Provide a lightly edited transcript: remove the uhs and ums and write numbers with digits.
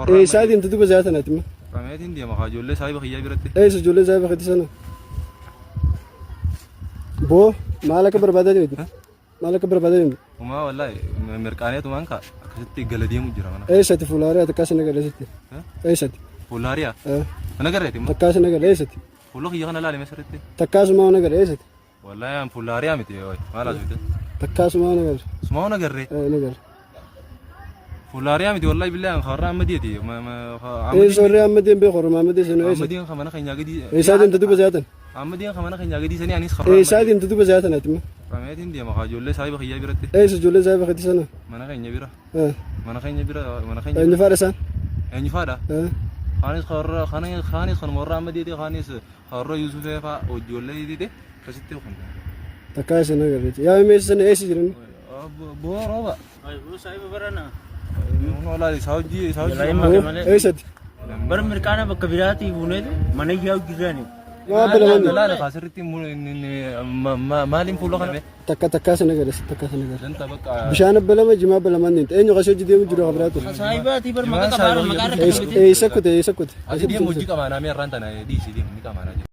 Eessaa deemte duba zaata nati ma? Qameetiin deema kaa ijoollee saahiba kiyyaa biratti. Eessa ijoollee saahiba keetii sana? Boo maal akka barbaadaa deemte? Maal akka barbaadaa deemte? Umaa wallaahi mirqaaneetumaan kaa akkasitti gala deemu jira mana. Eessatti fuulaarii takkaa sin agarre eessatti? Eessatti? Fuulaariyaa? Mana garreeti immoo. Takkaa sin agarre eessatti? Fuula kiyya kana laali sirriitti. Takkaa sumaa na agarre eessatti? Wallaahi an fuulaariyaa miti maal asumte. Takkaa sumaa na agarre. Sumaa na agarre. Na agarre. Fuulaariyaa miti wallaahi billahi an warra Ahmadiiti. Eessa warri Ahmadiin beeku warra Ahmadii sana eessa? Ahmadiin kan mana keenyaa gadi. Eessaa deemte duba zaatan? Ahmadiin kan mana keenyaa gadi sanii anis warra Eessaa deemte duba zaatan ati ma? Qameetiin deema kaa ijoollee saahiba kiyyaa biratti. Eessa ijoollee saahiba keetii sana? Mana keenya bira. Mana keenya bira mana keenya. Eenyu faadha isaan? Eenyu faadha? Kaanis warra kaanis kan warra Ahmadiiti kaanis warra Yusufee faa ijoollee diide akkasitti kun. Takkaa isin agarreeti. Yaa meeshaa sana eessa jiran? Boo rooba. Boo saahiba barana. Wallaahi isaa hojii isaa Jalaa hojii. hin make malee. Eessatti? Bara mirqaana bakka biraatii fuuneetu mana yaa'u jirraani. Maa balaman? Laala kaasirritti maaliin fuula kana? Takka takkaa sana agarre takkaa sana agarre. Danta bakka. Bishaan abbalama jimaa abbalamaan deemte. Eenyu kasii hojii deemu jiru kabiraatu? Saahibaatii bar maqaa qabaara maqaa irra Eessa kutte eessa kutte? Ati deemu hojii qabaanaa mee irraan tana dhiisii deemu ni qabaanaa jiru.